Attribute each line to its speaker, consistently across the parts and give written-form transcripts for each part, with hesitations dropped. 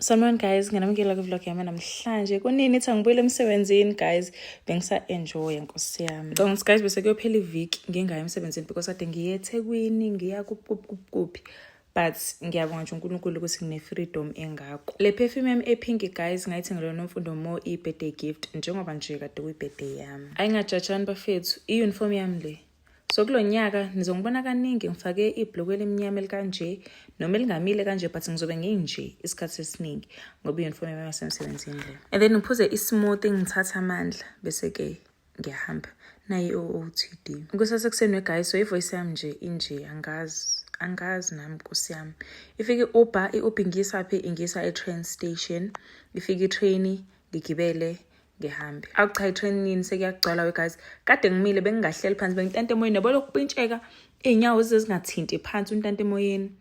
Speaker 1: Sanibonani guys, nginamukela kwi-vlog yami namhlanje. Kunini ithi angibuyele emsebenzini guys, bengisa-enjoya, nkosi yami. Ngicabanga ukuthi guys bese kuyophela iviki ngingayi emsebenzini because kade ngiye eThekwini, ngiya kuphi kuphi kuphi kuphi. But ngiyabonga nje uNkulunkulu ukuthi ngine-freedom engako. Le perfume yami e-pink guys, ngayithengelwa noMfundo Mo i-birthday gift, njengoba nje kade kuyi-birthday yami. Ayingajajani bafethu, i-uniform yami le. So kulo nyaka nizongibona kaningi ngifake ibhulukwe elimnyama elikanje noma elingamile kanje, but ngizobe nginje isikhathi esiningi ngoba i-uniform yami yasemsebenzini le. And then ngiphuze i-smoothie, ngithatha amandla, bese-ke ngiyahamba nayi i-OOTD. Kusasekuseni guys, so i-voice yami nje inje, angazi, angazi nami, nkosi yami. Ifike i-Uber, i-Uber ingisa phi? Ingisa e-train station. Ifike i-train, ngigibele, ngihambe. Awu cha, i-trainini sekuyagcwala we guys. Kade ngimile, bengingahleli phansi, bengintanta emoyeni, yabo, lokupintsheka iy'nyawo zize zingathinti phansi, untanta emoyeni.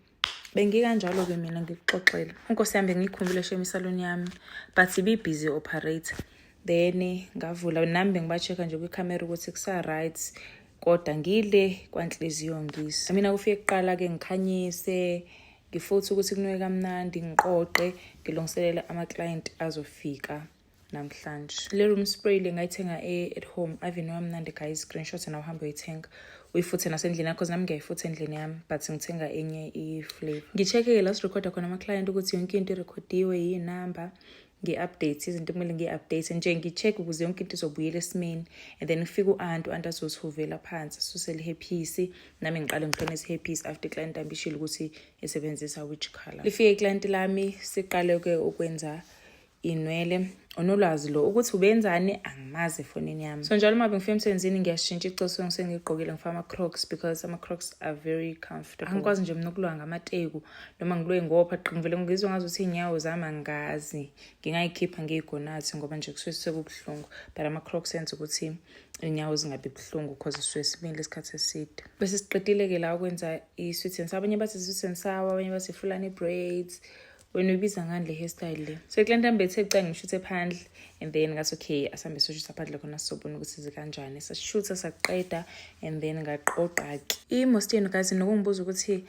Speaker 1: Bengikanjalo-ke mina, ngikuxoxela. Unkosi yami, bengiyikhumbule shame isaloni yami, but ibi-busy operator. Then ngavula nami, bengiba-check-a nje kwikhamera ukuthi kusa-right, kodwa ngile kwanhliziyo ngisi. Mina kufike kuqala-ke ngikhanyise, ngifuthe ukuthi kunuke kamnandi, ngiqoqe, ngilungiselele ama-client azofika namhlanje. Le room spray le ngayithenga at home, ave wamnandi guys. Screenshot nawe, uhambe uyithenga, uyifuthe nasendlini yakho. Nami ngiyayifutha endlini yami, but ngithenga enye i-flavor. Ngi-check-ke la sirekhoda khona ama-client ukuthi yonke into irekhodiwe, yinamba, ngi-update izinto ekumele ngiyi-update nje, ngi-check ukuze yonke into izobuyela esimeni. And then kufike u-anti, u-anti azothuvela phansi, asuse le-hairpiece, nami ngiqale ngihlukanise i-hairpiece after i-client ambishile ukuthi isebenzisa which color. Lifike i-client lami, siqale-ke ukwenza inwele. Unolwazi lo ukuthi ubenzani, angimazi efonini yami. So njalo uma bengifika emsebenzini ngiyashintsha icoso sengigqokile, ngifaka ama-Crocs because ama-Crocs are very comfortable. Angikwazi nje mina ukulwa ngamateku noma ngilwe ngopha, ngivele ngizwe ngazuthi iy'nyawo zami angazi ngingayikhipha ngiyigonathi ngoba nje kusuke sekubuhlungu, but ama-Crocs enza ukuthi iy'nyawo zingabi buhlungu because sisuke simile isikhathi eside. Bese siqedile-ke la ukwenza i-sweet and sour. Abanye bathi sweet and sour, abanye bathi Fulani braids. Wena uyibiza ngani le hairstyle le? So i-client yami bethe kucela ngishuthe phandle, and then ngathi okay, asambe soshutha phandle khona sizobona ukuthi zikanjani. Sashutha, saqeda, and then ngaqoqa-ke. I-most yenu guys nokungibuza ukuthi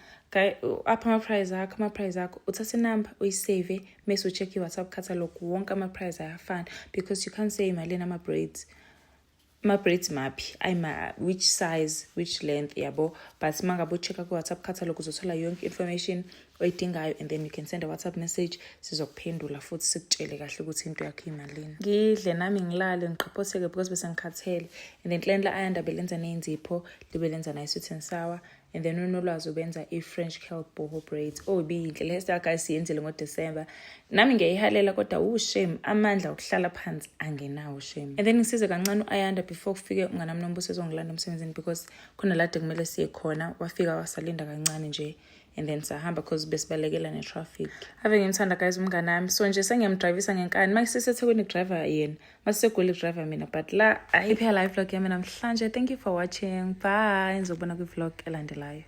Speaker 1: apha ama-price akho, ama-price akho. Uthathe inamba uyisave, mese u-check i-WhatsApp catalog, wonke ama-price ayafana because you can't say imalini ama-braids, ama-braids maphi, ayima which size, which length, yabo. But uma ngabe u-check-a ku-WhatsApp catalog uzothola yonke information oyidingayo, and then you can send a WhatsApp message, sizokuphendula futhi sikutshele kahle ukuthi into yakho imalini. Ngidle nami, ngilale, ngiqhophotheke because bese ngikhathele. And then client la Ayanda belenza ney'nzipho, libe lenza nayo sweet and sour, and then uNolwazi ubenza i-French curl boho braids. Oh, ibiyinhle le hairstyle guys, siyenzile ngoDecember. Nami ngiyayihalela kodwa ushame, amandla okuhlala phansi angenawo, shame. And then ngisize kancane u-Ayanda before kufike umnganami Nombuso ezongilanda emsebenzini because khona lade kumele siye khona. Wafika wasalinda kancane nje and then sahamba because besibalekela ne-traffic. Ave ngimthanda guys umnganami, so nje sengiyamdrayivisa ngenkani. Uma siseThekwini driver yena, uma siseGoli driver mina, but la ayiphela i-vlog yami namhlanje. Thank you for watching, bye. Ngizokubona kwi-vlog elandelayo.